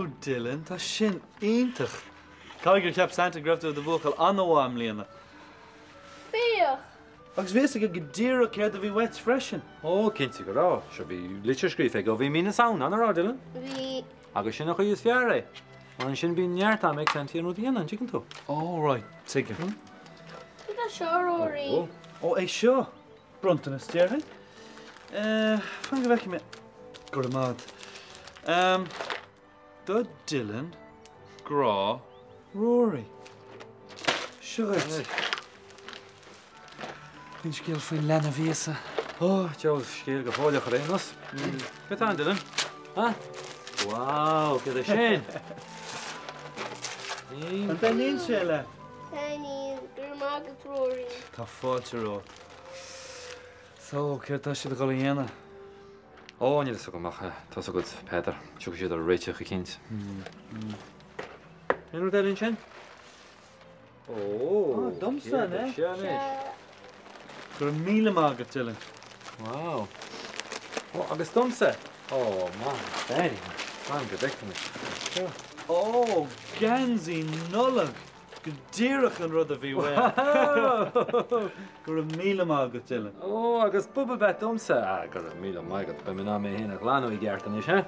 Wow, Dylan, tá sin iontach! Caithfidh gur cheap Santa go raibh tú i do bhuachaill an-mhaith i mbliana. Féach! Agus bhí fhios aige go díreach céard a bhí uait freisin. Ó, cinnte go raibh. Sure, bhí litir scríofa aige ó bhí mí na Samhna, an raibh, Dylan? Bhí. Agus sin an chaoi is fearr é. Mar ansin bíonn neart ama ag Santy an rud a dhéanamh, an dtuigeann tú? Ó, right, tuigim. Cad é seo, Rory? Ó, ó, é seo! Bronntanas, déarfainn. Fan go bhfeicfidh mé. Go raibh maith agat. Do Dylan, grá, Rory. Seo dhuit. Faoin scéal faoin leanbh Íosa. Ó, diabhal scéal go fóilleach ar aon nós. Cad tá ann, Dylan? Ha? Wow, céard é sin? An dtaitníonn sé leat? Taitníonn. Go raibh maith agat, Rory. Tá fáilte romhat. So, céard tá siad ag dul a dhéanamh? Ó, níl fhios agam ach tá's agat Peadar, tiocfaidh siad ar réiteach eicínt. Aon rud eile ansin? Ó, Ó, domsa, céard é an ea? seo anois? Go raibh míle maith agat, Dylan. Wow. Ó, agus domsa? Ó, maith, very nice. Fan go bhfeicfidh muid. Seo. Ó, geansaí Nollag! Go díreach an rud a bhí uaim. Go raibh míle maith agat, Dylan. Ó, agus bubble bath domsa. Ah, go raibh míle maith agat. Beidh mé in ann mé féin a ghlanadh i gceart anois, ha?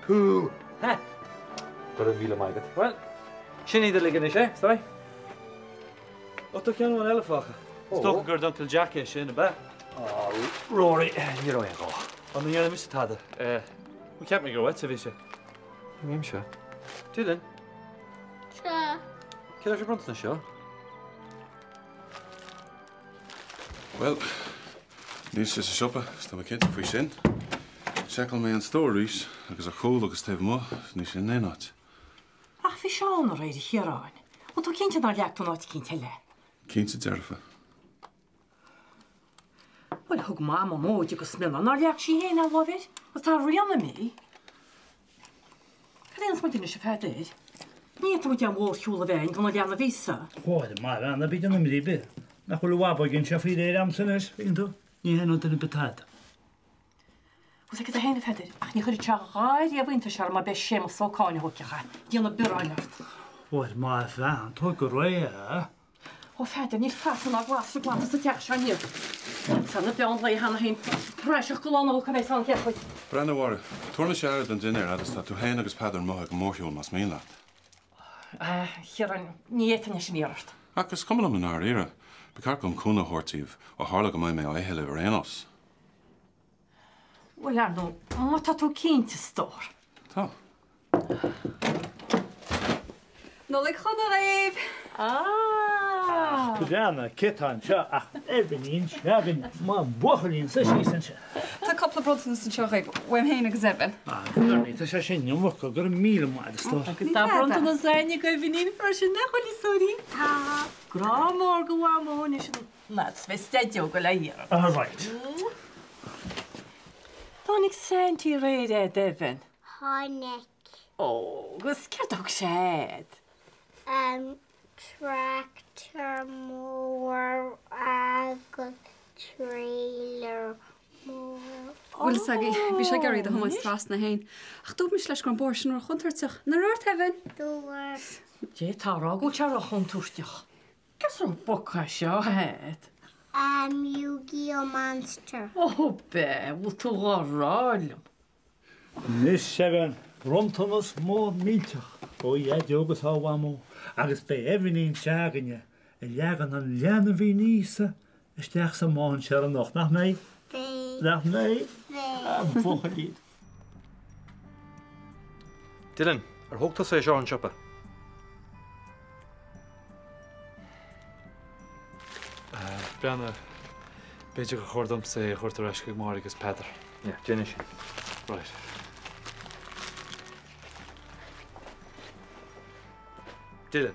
Pú! Ha! Go raibh míle maith agat. Bhuel, sin iad uilig anois, eh? Sorry. Ó, tá ceann amháin eile fágtha. Is dócha gur d'Uncail Jack é sin, ab ea? Á, Rory, ní raibh aon ghá. Ó, ní dhearna mise tada. Eh, cheap mé gur uaitse a bhí sé. Uaimse. Dylan? Sea. Cé leis an bronntanas seo? Bhuel, níl sé sa siopa, is tá mé cinnte faoi sin. Sheiceáil mé an stór arís, agus ar chúl agus taobh amuigh, is níl sé in aon áit. Ach bhí sé ann aréir, a Chiaráin. Bhfuil tú cinnte nár leag tú in áit eicínt eile? Cinnte dearfa. Bhuel, thug Mama móide go smion nár leag sí féin a lámh air, agus tá a rian imithe. Cad a dhéanfas muid anois, a Pheadair? Ní fhéadfaidh muid aon mhórshiúl a bheith againn gan an leanbh Íosa. Chóir, maith a bhean, ná bí ag déanamh imní ar bith. Nach bhfuil a bhabóg anseo faoi réir a'msa anois, tuigeann tú? Ní thaitneoidh duine ar bith tada. Bhfuil 's agat féin, a Pheadair, ach ní chuirfeadh sé a dhath riamh iontais orm má b'é Séamus Ó Cadhain a thóigfeadh é, ag déanamh bioráin ort. Chóir, maith a bhean, tóig go réidh é. Ó Pheadair, níl fata ná glasra glanta sa teach seo inniu. Tá na beann lae cheana féin praiseach go lá Nollag a bheas ann chéad chuid. Breathnaigh, a Mháire, tabharfaidh mise aire don dinnéar fhad is tá tú féin agus Peadar amuigh ag an mórshiúl más mian leat. A Chiaráin, ní fhéadfainn é sin a iarraidh ort. Ach is cuma liom i ndáiríre. Ba cheart dom cúnamh a thabhairt daoibh ó tharla go mbeidh mé á ithe libh ar aon nós. Bhuel, ar ndóigh, má tá tú cinnte, a stór. Tá. Nollaig shona dhaoibh! Ah! Ach breathnaigh cé tá anseo ach Eibhnín s'againne, mo bhuachaillín, suigh síos ansin. Tá cúpla bronntanas anseo dhaoibh, uaim féin agus Evan. Ah, Bernie, tá sé sin iomarca, go raibh míle maith agat, a stór. Agus tá bronntanas againn ag Eibhnín freisin, nach bhfuil, a stóirín? Tá. Grá mór go Mhamó anois an fhad is bheas Daideo ag dul a iarraidh. All right. Tháinig Saintí aréir, a Evan. Tháinig. Ó, agus céard a thug sé a'd? An tractor mór agus trailer mór. Bhfuil fhios agaibh, bhí sé ag iarraidh iad a thiomáint trasna féin. Ach dúirt mise leis go raibh an bóthar sin ró-chontúirteach. Nár dhúirt, Evan? Dúirt. D'fhéadfá a rá go bhfuil sé ró-chontúirteach. Cén sórt boc é seo, a'd? An Yu-Gi-Oh Monster. Ó, b'ea, bhfuil tú dhá rá liom. Anois, Evan, bronntanas mór millteach ó Dhaideo agus ó Mhamó agus beidh Eibhnín s'againne ag leagan an leanbhín Íosa isteach sa máinséar anocht, nach mbeidh? Beidh. Nach mbeidh? Beidh. A bhuachaillín. Dylan, ar thóg tusa é seo ón siopa? Breathnaigh, b'fhéidir gur chóir domsa é a thabhairt ar ais chuig Máire agus Peadar. Yeah, déan é sin. Right. Dylan.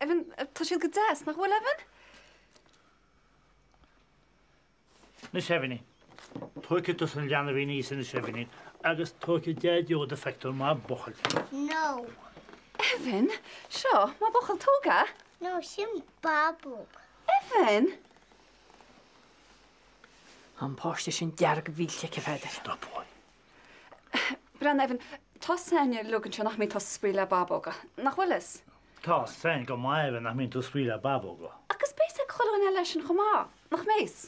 Evan, tá siad go deas, nach bhfuil, Evan? Anois, Eibhnín. Tógfaidh tusa an leanbhín Íosa anois, Eibhnín, agus tógfaidh Daideo do phictiúr, maith buachaill. No. Evan, seo, maith buachaill, tóg é. No, sin bábóg. Evan! Tá an páiste sin dearg mhillte aici, a Pheadair. Stop uaidh. Breathnaigh, Evan, tá 'fhios a'inn uilig anseo nach mbíonn tusa ag spraoi le babóga. Nach bhfuil 'fhios? Tá 'fhios a'inn go maith, Evan, nach mbíonn tú ag spraoi le babóga. Agus beidh 'fhios ag chuile dhuine eile sin chomh maith, nach mbeidh?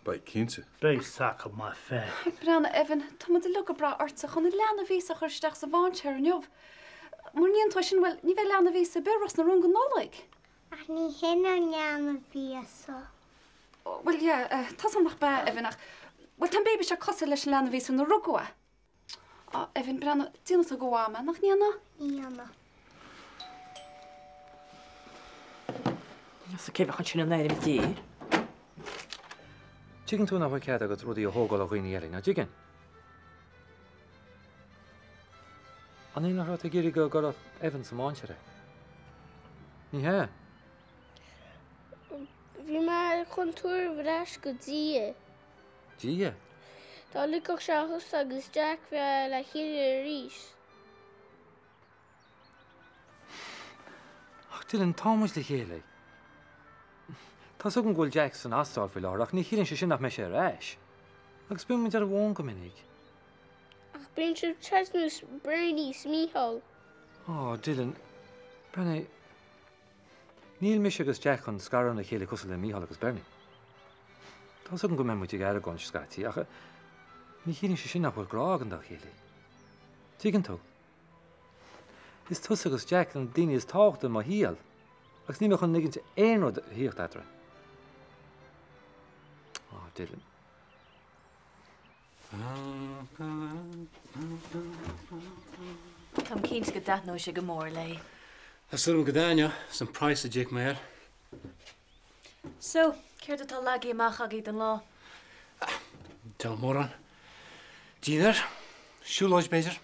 Beidh, cinnte. Beidh 'fhios acu, my fear. Breathnaigh, Evan, tá muid uilig ag brath ortsa chun an leanbh Íosa a chur isteach sa mháinséar inniu. Mura ndéanann tú é sin, bhuel, ní bheidh leanbh Íosa ar bith i Ros na Rún go Nollaig. Ach ní hin an leanbh Íosa. Bhuel, yeah, tá 'fhios a'm nach b'ea, Evan, ach, bhuel, tá an baby seo cosúil leis an leanbh Íosa nuair a rugadh é. Á, Evan, breathnaigh, déanfaidh tú go mhaith mé, nach ndéanfaidh? Ní dhéanfaidh. Is cé bheadh ansin in ainm Dé? Tuigeann tú nach bhfuil cead agat rudaí a thógáil ó dhaoine eile, nach dtuigeann? An é nach raibh tú ag iarraidh go gcuirfeadh Evan sa mháinséar é? Ní hea? Bhí mé chun tabhairt ar ais go Dia. Dia? Dá ligfeadh sé thusa agus Jack bheith le chéile arís. Ach Dylan, tá muid le chéile. Tá's agam go bhfuil Jack san Astráil faoi láthair ach ní chiallaíonn sé sin nach mbeidh sé ar ais. Agus bíonn muid ar an bhfón go minic. Ach bíonn sibh trasna is Bernie is Mícheál. Ó, Dylan, breathnaigh, níl mise agus Jack chun scaradh óna chéile cosúil le Mícheál agus Bernie. Tá's agam go mbeidh muid ag argóint scaití ach ní chiallaíonn sé sin nach bhfuil grá againn dá chéile. Tuigeann tú? Is tusa agus Jack na daoine is tábhachtaí i mo shaol agus níl mé chun ligint aon rud a thíocht eadrainn. Ó, Dylan. Táim cinnte go dtaitneoidh sé go mór léi. Tá súil agam go dtaitneoidh, is an praghas a d'íoc mé air. So, céard atá leagtha amach agaibh don lá? Deabhal mórán. Dinnéar? Siúlóid, b'fhéidir?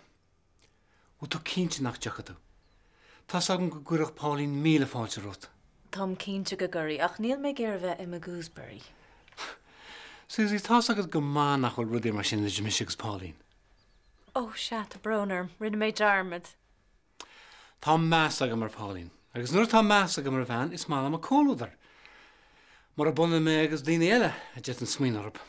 Bhfuil tú cinnte nach dtiocfaidh tú? Tá's agam go gcuirfeadh Pauline míle fáilte romhat. Táim cinnte go gcuirfidh, ach níl mé ag iarraidh bheith i mo gooseberry. Susie, tá's agat go maith nach bhfuil rudaí mar sin idir mise agus Pauline. Ó, sea, tá brón orm. Rinne mé dearmad. Tá meas agam ar Pauline, agus nuair atá meas agam ar bhean, is maith liom a comhluadar. Murab ionann mé agus daoine eile a d'fhéadfainn smaoineamh orthu.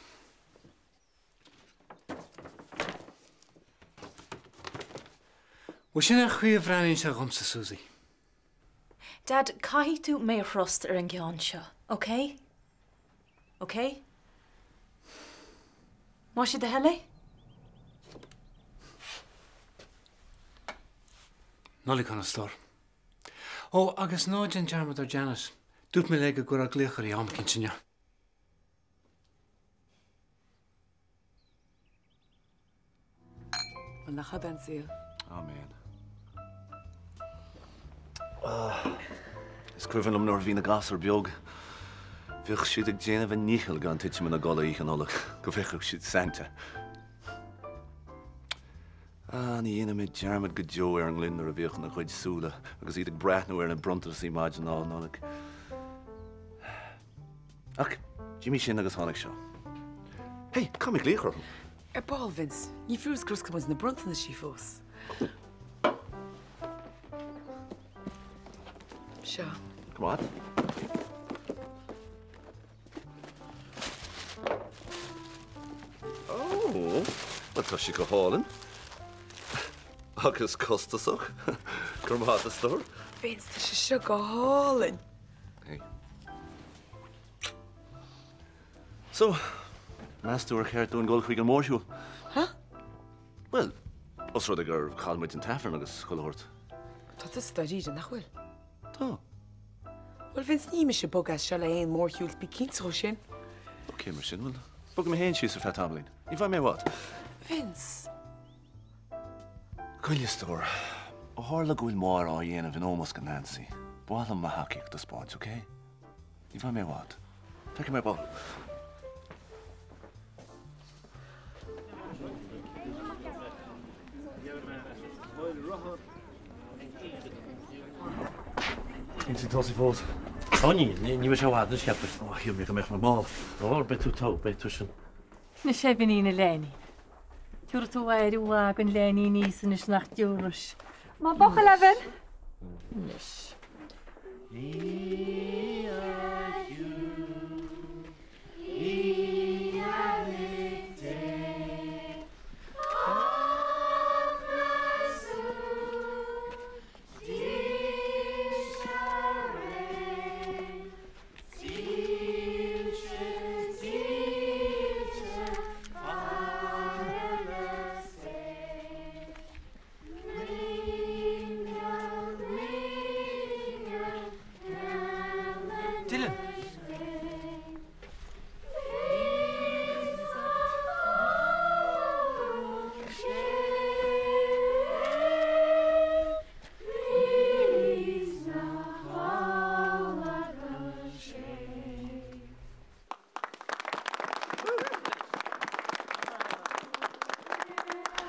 Bhuel, sin é an chaoi a bhreathnaíonn sé dhomsa, Susie. Dad, caithfidh tú mé a thrust ar an gceann seo, ok? Ok? Más é do thoil é? Nollaig shona, a stór. Ó, agus ná déan dearmad ar Janet. Dúirt mé léi go gcuirfeá glaoch uirthi am eicínt inniu. Bhuel, nach ea an saol? Amen. Is cuimhin liom nuair a bhí na gasúir beag, bhíodh siad ag déanamh a ndíchill gan titim ina gcodladh oíche Nollag, go bhfeicfeadh siad Santa. Ah, ní dhéanfaidh mé dearmad go deo ar an ngliondar a bhíodh ina gcuid súile agus iad ag breathnú ar na bronntanaisí maidin Lá Nollag. Ach d'imigh sin agus tháinig seo. Hey, caithfidh mé glaoch orthu. Ar ball, Vince, ní fios gur oscail muid na bronntanaisí fós. Seo. Come on. Oh, bhuel tá sé go hálainn. Agus costasach. Go raibh maith agat, a stór. Vince, tá sé seo go hálainn. Hey. So, meas tú ar cheart dúinn dul chuig an mórshiúl? Huh? Bhuel, os rud é gur chaill muid an t-aifreann agus chuile shórt. Tá tusa dáiríre, nach bhfuil? Tá. Bhuel, Vince, ní mise ag bogadh as seo le haon mhórshiúl, bí cinnte dhó sin. Ok, mar sin, bhuel, bogfaidh mé féin síos ar feadh tamaillín. Ní bheidh mé i bhfad. Vince! Gabh i leith, a stór, ó tharla go bhfuil Máire á dhéanamh in ómós do Nancy, ba mhaith liom mo thacaíocht a 'spáint, ok? Ní bheidh mé i bhfad. Feicfidh mé ar ball. Níl sí tosaithe fós. Ó níl, ní bheidh sé i bhfad anois cheapfainn. Ó, shíl mé go mbeadh mé mall. Ó, beidh tú togha, beidh tú sin. Anois a Bheainín a leainín. Tabharfaidh tú aire mhaith don leainín Íosa anois nach dtiúrfais. Maith an buachaill, Evan. Anois.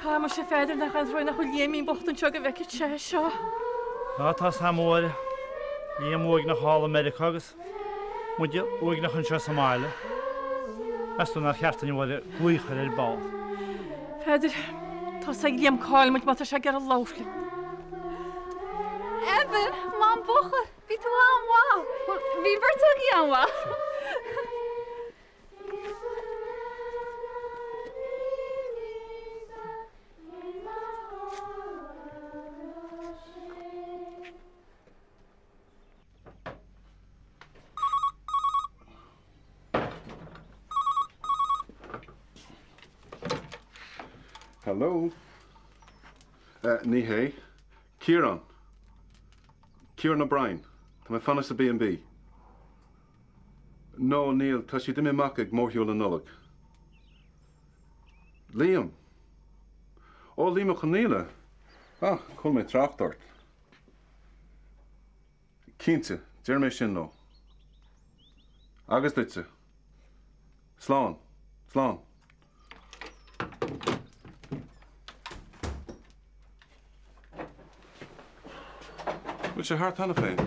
Á, muise a Pheadair, nach é an trua nach bhfuil Liaimín bocht anseo go bhfeicfeadh sé é seo. Á, tá's a'm, a Mháire. Liam uaigneach thall i Meiriceá agus muide uaigneach anseo sa mbaile. Meas tú nár cheart dúinn, a Mháire, glaoch air ar ball? Pheadair, tá's ag Liam cá'il muid má tá sé ag iarraidh labhairt linn. Evan, Mam bocht, bhí tú an-mhaith. Bhí beirt agaibh an-mhaith. Hello. Ní hé. Ciarán. Ciarán O'Brien. Tá mé ag fanacht sa B&B. No, níl, tá siad imithe amach ag mórshiúl na Nollag. Liam! Ó, Liam Ó Conghaile! Ah, chuala mé trácht ort. Cinnte, déarfaidh mé sin leo. Agus duitse. Slán. Slán. Bhfuil sé thart cheana féin?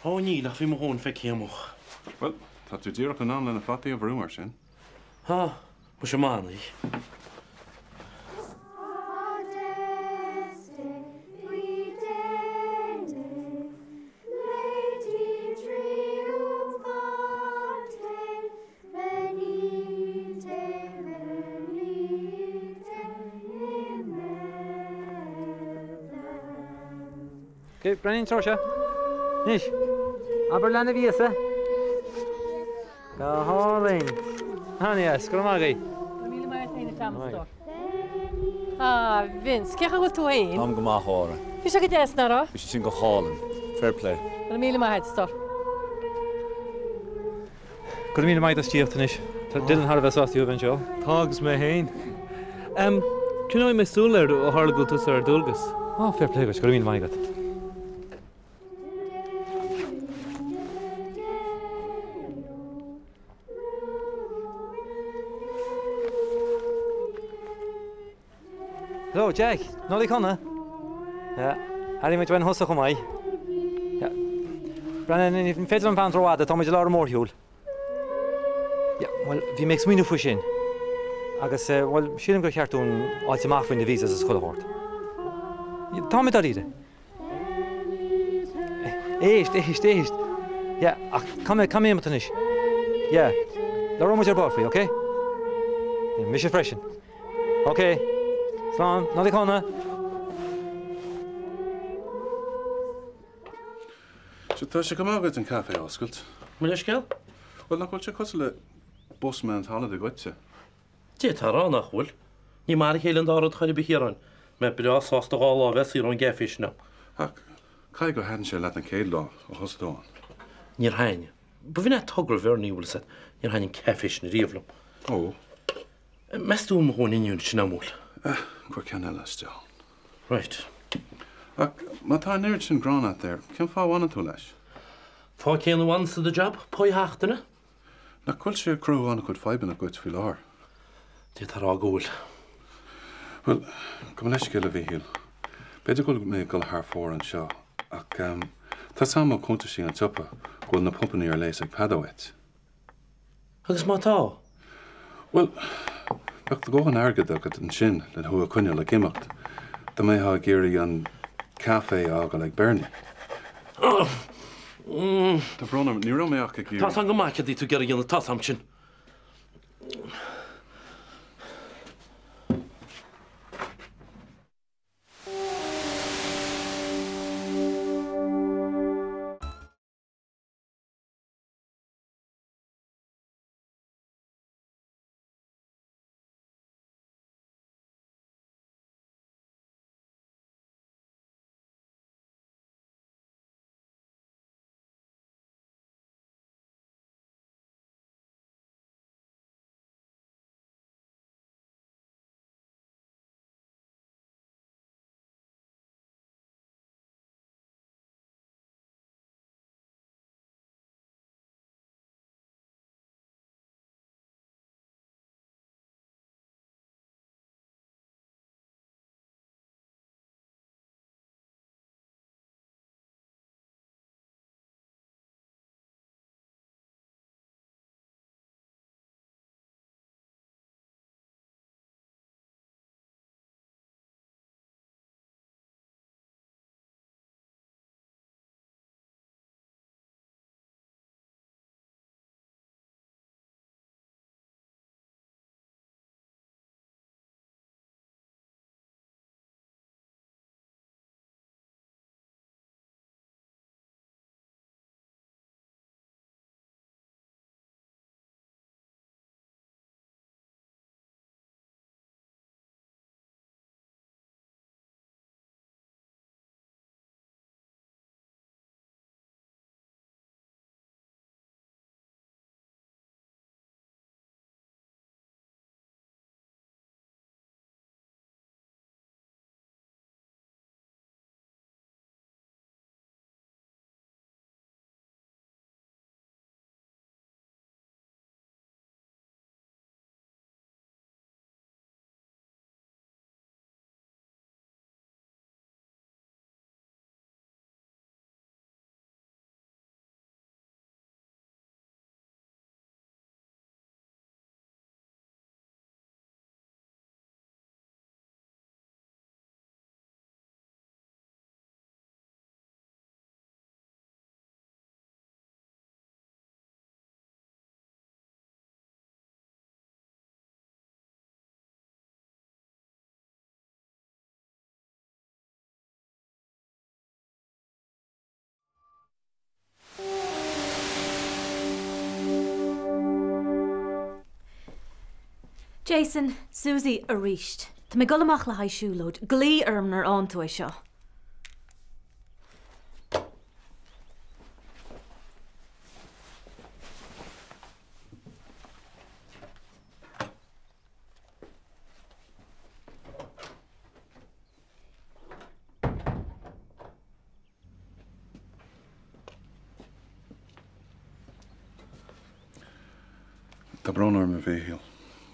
Ó níl, ach bhí mo dhóthain feicthe amuigh. Bhuel, tá tú díreach in am le na fataí a bhrú mar sin. Tá, muise manaí. Ok, breathnaigh an treo seo. Anois, abair leanbh Íosa. Go hálainn. An-deas, go raibh maith agaibh. Go raibh míle maith agat féin a Sheamus. Ah, Vince, cén chaoi a bhfuil tú fhéin? Táim go maith, a Mháire. Bhí sé go deas, nach raibh? Bhí sé sin go hálainn. Fair play. Go raibh míle maith agat, a stór. Go raibh míle maith agat as tíocht anois. Tá Dylan thar a bheith sásta thú a bheith anseo. Tá agus mé féin. Em, coinneoidh mé súil air ó tharla go bhfuil tusa ar dualgas. Á, fair play duit, go raibh míle maith agat. Hello, Jack. Nollaig shona. Yeah. Airím muid uainn thusa chomh maith. Yeah. Breathnaigh, ní féidir liom fanacht rófhada, tá muid i lár an mhórshiúil. Yeah, bhuel, bhí mé ag smaoineamh faoi sin. Agus, eh, bhuel, sílim gur cheart dúinn fháilt amach faoi na visas is chuile shórt. Tá mé dáiríre. Éist, éist, éist. Yeah, ach caithfidh mé, caithfidh mé imeacht anois. Yeah. Labhróidh muid ar ball faoi, ok? Mise freisin. Ok. Slán. Nollaig shona. So tá sé go maith agat an caife a oscailt. Mo leithscéal? Bhuel, nach bhfuil sé cosúil le Busman's Holiday dhuitse? D'fhéadfá a rá nach bhfuil. Ní mar a chéile an dá rud chor ar bith, a Chiaráin. Mé breá sásta 2 lá a bheith saor ón gcaife sin. Ach caithfidh gur thaitin sé leat an chéad lá a thosaigh tú ann. Níor thaitin. B'in é togra Bhernie, bhfuil fhios agat. Níor thaitin an caife sin riamh liom. Ó. Meas tú an mo dhóthain oinniúin sin an bhfuil? Eh, cuir ceann eile isteach. Right. Ach má tá an oiread sin gráin agat air, cén fáth a bhfanann tú leis? Fáth céanna a bhfanaimse do jab, páigh sheachtaine. Nach bhfuil sé ag cruthú an-chuid fadhbanna dhuit faoi láthair? D'fhéadfá a rá go bhfuil. Bhuel, gabh mo leithscéal a Mhíchíl. B'fhéidir go bhfuil mé ag dul thar fóir anseo, ach tá 's a'm ó chuntaisí an tsiopa go bhfuil na pumpanna ar léas ag Peadó uait. Agus má tá? Bhuel, bheadh do dhóthain airgid agat ansin le thú a choinneáil ag imeacht, dá mbeifeá ag iarraidh an caife a fhágáil ag Bernie. Tá brón orm, ní raibh mé ach ag iarraidh. Tá's a'm go maith céard a bhí tú ag iarraidh a dhéanamh, tá's a'm sin. Jason, Susie arís. Tá mé ag dul amach le haghaidh siúlóid. Glaoigh orm nuair a fhaigheann tú é seo. Tá brón orm, a Mhíchíl.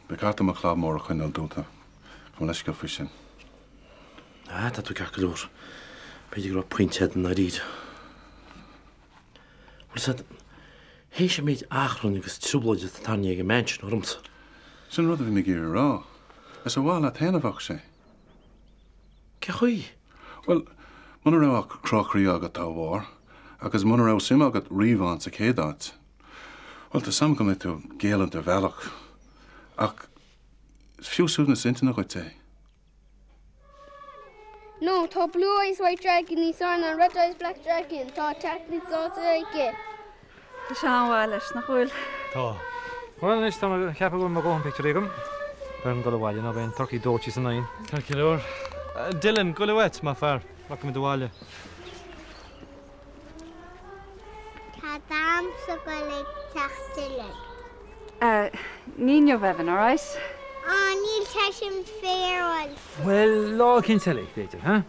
Ba cheart dom an clab mór a choinneáil dúnta. Gabh mo leithscéal faoi sin. Ah, tá tú ceart go leor. B'fhéidir go raibh pointe agat i ndáiríre. Bhuel, sea, théis an méid achrainn agus trioblóide atá tarraingthe ag an mbean sin ormsa. Sin rud a bhí mé ag iarraidh a rá. Is ar mhaithe leat féin a bheadh sé. Cén chaoi? Bhuel, muna raibh ach crá croí agat dá bharr, agus muna raibh suim agat riamh ann sa chéad áit, bhuel, tá 's a'm go mbeidh tú ag géilliúint ar bhealach, ach is fiú suaimhneas intinne dhuit é. No, tá Blue Eyes White Dragon níos fearr ná Red Eyes Black Dragon, tá teacht níos sásta aici. Tá sé an-mhaith leis, nach bhfuil? Tá. Bhuel anois, tá mé ag ceapadh go bhfuil mo dhóthain pictiúirí agam. B'fhearr dom dul abhaile nó beidh an turcaí dóite san oigheann. Ceart go leor. Dylan, goile uait, maith fear. Rachaimid abhaile. Cad a'msa go bhfuil ag teacht Dylan? Ní inniu, Evan, alright? Á, níl sé sin féaráilte. Bhuel, lá eicínt eile, b'fhéidir, huh?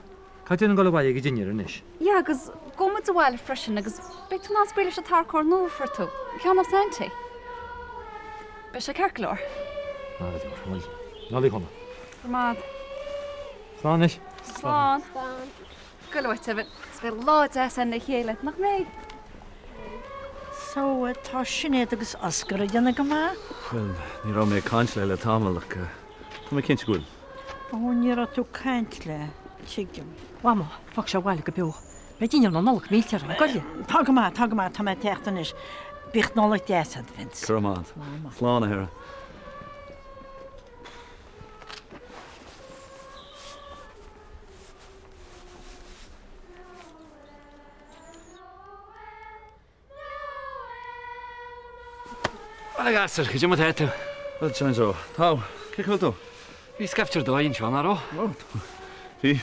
Caithfidh Dylan dul abhaile ag dinnéar anois. Yeah, agus gabhfaidh muid abhaile freisin agus beidh tú in ann spraoi leis an tarracóir nua a fuair tú, an ceann ó Santy. Beidh sé ceart go leor. Go leor. Bhuel, Nollaig shona. Go raibh maith. Slán anois. Slán. Goile uait, Evan. Is beidh lá deas againn le chéile, nach mbeidh? So, tá Sinéad agus Oscar ag déanamh go maith? Bhuel, ní raibh mé ag caint léi le tamall ach tá mé cinnte go bhfuil. Ó, ní raibh tú ag caint léi, tuigim. Mhamó, fág seo abhaile go beo. Beidh dinnéar na Nollag millte orainn, goile. Tá go maith, tá go maith, tá mé ag teacht anois. Bíodh Nollaig deas agat, Vince. Go raibh maith agat. Slán, a Shera. Bhuel, a ghasúir, cad é mar atá tú? Bhuel, John Joe, tá. Cén chaoi a bhfuil tú? Bhí scaifte ar dóigh anseo, nach raibh? Ó, bhí.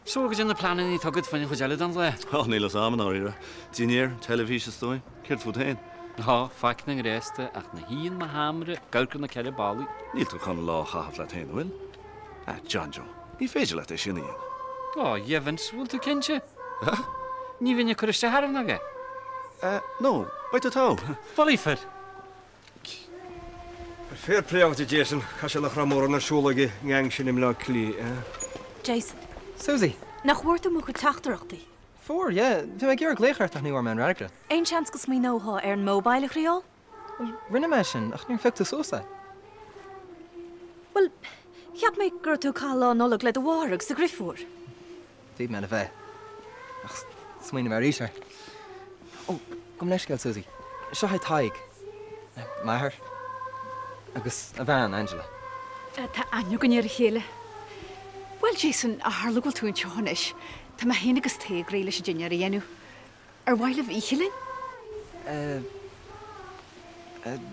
So, cad é na pleananna atá agat faoin chuid eile den lá? Ó, níl fhios a'm i ndáiríre. Dinnéar, teilifís is dóigh. Céard fút féin? Ó, faic na ngréasta ach na shuí in mo sheomra ag amharc ar na ceithre ballaí. Níl tú chun lá a chaitheamh leat féin, an bhfuil? A John Joe, ní féidir leat é sin a dhéanamh. Ó, a Vince, bhfuil tú cinnte? Ní bheinn ag cur isteach orm, nach ea? No, beidh tú togha. Bulaí fir. Fair play out to Jason, caithfidh sé nach raibh mórán ar siúl ag an ngang sin i mBleá Cliath, eh? Jason. Susie. Nach bhfuair tú mo chuid teachtaireachtaí? Fuair, yeah. Bhí mé ag iarraidh glaoch ort ach ní bhfuair mé an fhreagra. Aon seans go smaoineofá ar an mobile a thriáil? Bhuel, rinne mé sin, ach níor phioc tú suas é. Bhuel, cheap mé go raibh tú ag caitheamh Lá Nollag le do mháthair agus do dhrifiúr. Bhí mé le bheith. Ach smaoinigh mé arís air. Ó, gabh mo leithscéal, Susie. Seo é Tadhg. M'athair. Agus a bhean, Angela. Tá aithne againn ar a chéile. Bhuel, Jason, ó tharla go bhfuil tú anseo anois, tá mé féin agus Tadhg réidh leis an dinnéar a dhéanamh. Ar mhaith libh ithe linn? Eh,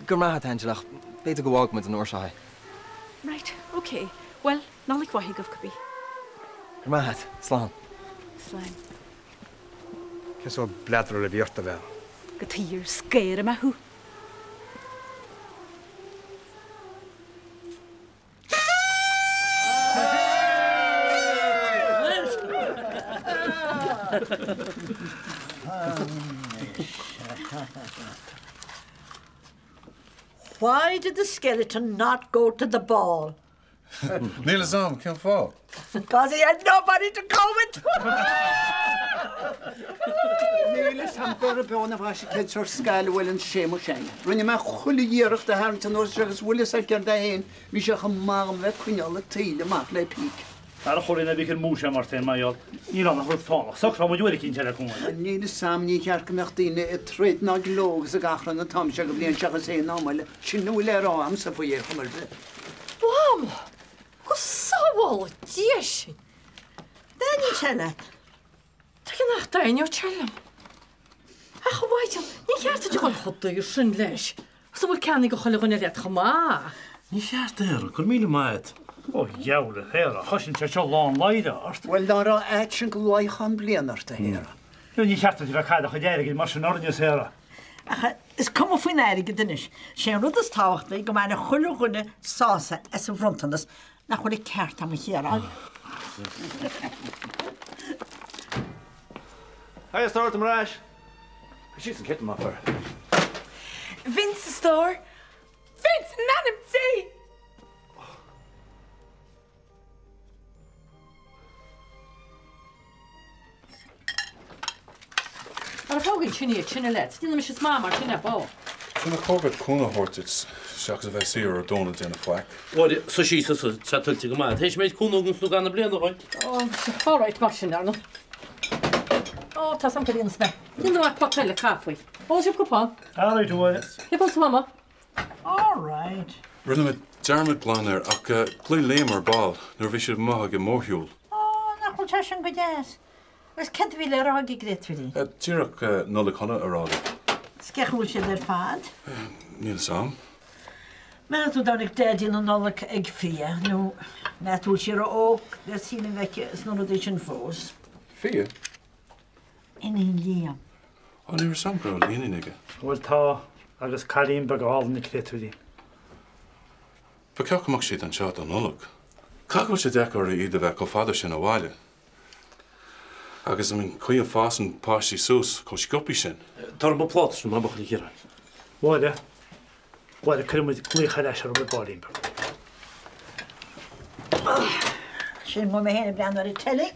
go raibh maith agat, Angela, ach b'fhéidir go bhfágfaidh muid an uair seo é. Right, ok. Bhuel, Nollaig mhaith agaibh, cibé. Go raibh maith agat. Slán. Slán. Cén sórt bladar a bhí ort, a bhean? Go tír scaor mé thú. Why did the skeleton not go to the ball? Níl fhios a'm, cén fáth? Because he had nobody to go with! Níl fhios a'm b'fhearr beo ná mhaise cén sórt scáil a bhfuil in Séamus sin. Rinne mé chuile iarracht a tharraingt anuas agus bhfuil fhios agat céard é féin, bhí sé chomh maith dhom bheith ag coinneáil an tsaoil amach le píc. Ar a chóir a bhí ar múis é mar féin mar gheall. Níl ann ach rud fánach. Socróidh muid uair eicínt eile cuma. Níl fhios a'm, ní cheart go mbeadh daoine ag troid ná ag ló agus ag achrann an t-am seo de bhliain seachas aon am eile. Sin a bhfuil le rá a'msa faoi ar chuma ar bith. Wow! Mama! Go sábhála Dia sinn! Dtaitníonn sé leat? Tuige nach dtaitneodh sé liom? Ach a Mhaighdean, ní cheart duit a dhul chomh daor sin leis. Is an bhfuil ceann ag chuile dhuine leat chomh maith? Ní cheart, a Shéara, go raibh míle maith agat. Ó, dheabhail, a Shéara, chosain sé seo lán laidhre ort. Bhuel, ná raibh ait sin go luighfeá bliain ort, a Shéara. Ní cheart duit a bheith ag cailleadh do chuid airgid mar sin orainne, a Shéara. Ach is cuma faoin airgead anois. Sé an rud is tábhachtaí go mbainfidh chuile dhuine sásamh as an bhronntanas, nach bhfuil an ceart agam a Chiaráin? Haigh a stór, tá mé ar ais. Síos an citeam, a fir. Vince, a stór! Vince, in ainm Dé! Ara fág ansin iad sin a leaids, déanfaidh mise is maith mar sin é bó. Sea, nár chóir duit cúnamh a thabhairt duit seachas a bheith saor ar Dónal ag déanamh faic. Mháire, suigh síos tusa, tá sé tuillte go maith. Théis an méid cúnamh agus nó gan na bliana ó shin. Ó, all right, mar sin, Arnold. Ó, tá sam go líon sna. Déanfaidh mé pota eile caife. Ól sibh cupán. All right, a Mháire. Cé fós a Mhama? All right. Rinne mé dearmad glan air ach ghlaoigh Liam ar ball nuair a bhí siad amuigh ag an mórshiúl. Ó, nach bhfuil sé sin go deas. Agus céard a bhí le rá ag an gcréatúirín? Díreach Nollaig Shona a rá libh. Is cén chaoi a bhfuil siad ar fad? Níl fhios a'm. Meas tú an dtáinig Daidí na Nollag ag Fia nó meas tú an bhfuil sí ró-óg le saol a bheith aici is na rudaí sin fós? Fia? Iníon Liam. Ó, ní raibh fhios a'm go raibh iníon aige. Bhuel tá, agus cailín beag álainn an créatúirín. Ba cheart go mbeadh siad anseo don Nollaig. Caithfidh go bhfuil sé deacair orthu iad a bheith chomh fada sin ó bhaile. Agus I mean, chaoi a bhfásann páistí suas chomh sciobthaí sin. Tabhair mo phláta sin, a bhuachaill Chiaráin. Mháire, Mháire, cuirfidh muid glaoch ar ais orthu ar baillín beag. Sin mo mé féin ag breathnú ar an teilí.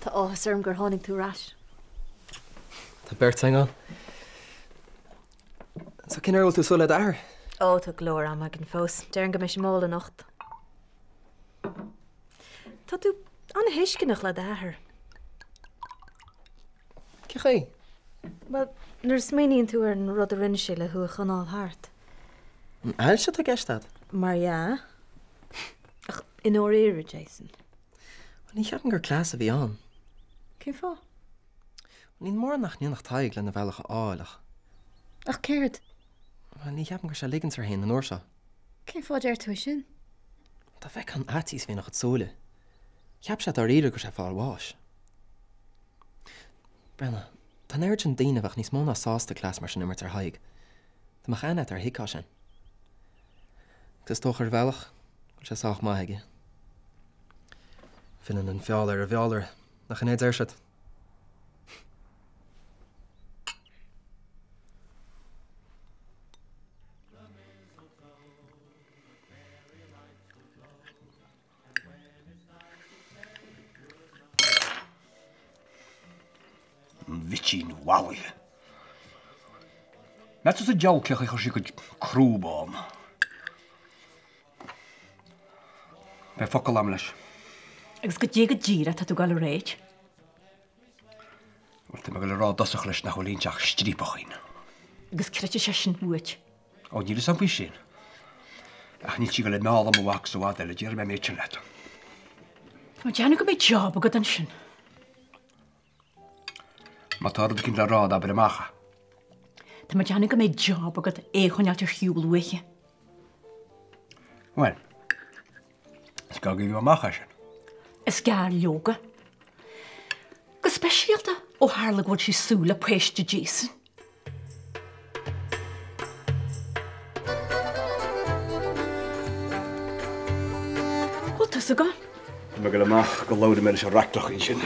Tá áthas orm gur tháinig tú ar ais. Tá beirt againn ann. So cén uair a bhfuil tú ag súil le d'athair? Ó, tá go leor ama againn fós. Déarfainn go mbeidh sé mall anocht. Tá tú an-tuisceanach le d'athair. Cén chaoi? Bhuel, nuair a smaoiníonn tú ar an rud a rinne sé le thú a choinneáil thart. An ailse atá i gceist agat? Mar dhea. Ach i ndáiríre, Jason. Bhuel, ní cheapaim gur cleas a bhí ann. Cén fáth? Bhuel, níl mórán nach ndéanfadh Tadhg lena bhealach a fháil ach. Ach céard? Bhuel, ní cheapaim go raibh sé ag ligint air féin an uair seo. Cén fáth a deir tú é sin? Dá bhfeicfeá an fhaitíos a bhí ina chuid súile. Cheap sé dáiríre go raibh sé ag fáil bháis. Breathnaigh, tá an oiread sin daoine a bheadh níos mó ná sásta cleas mar sin a imirt ar Thadhg. Dá mbeadh aithne agat air thuigfeá sin. Agus is dócha ar bhealach go bhfuil sé sách maith aige. Filleann an feall ar an bhfeallaire, nach in é a deir siad? An bhitín mhallaithe. Meas tú sa diabhal cén chaoi a chuir sí a cuid crúb ann. Beidh focal a'm leis. Agus goidé go díreach atá tú ag dul a ráit. Bhuel, tá mé ag dul a rá i dtosach leis nach bhfuil inti ach striapachín. Agus creidfidh sé sin uait. Ó, níl fhios a'm faoi sin. Ach níl sí ag dul a mealladh mo mhac sa bhfad eile, déarfaidh mé an méid sin leat. Tá mé ag déanamh go mbeidh job agat ansin. Má tá rud eicínt le rá, abair amach é. Tá mé ag déanamh go mbeidh job agat é a choinneáilt ar shiúl uaithi. Bhuel, is gá go bhfaighidh amach é sin. Is gearr leoga. Go speisialta ó tharla go bhfuil sí ag súil le páiste Jason. Bhfuil tusa ag gabháil? Tá mé ag dul amach go labhróidh mé leis an raicleach ansin.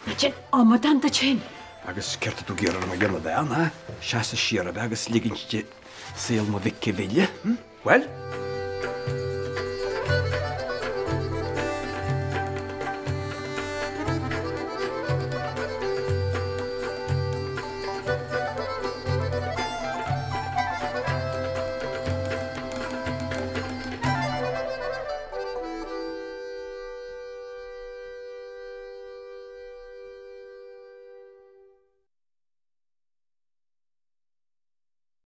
Ná déan amadán díot féin. Agus céard tá tú ag iarraidh orm a dhéanamh, a bhean, ha? Seasamh siar ab ea agus ligint di saol mo mhic a mhilleadh, hm? Bhuel?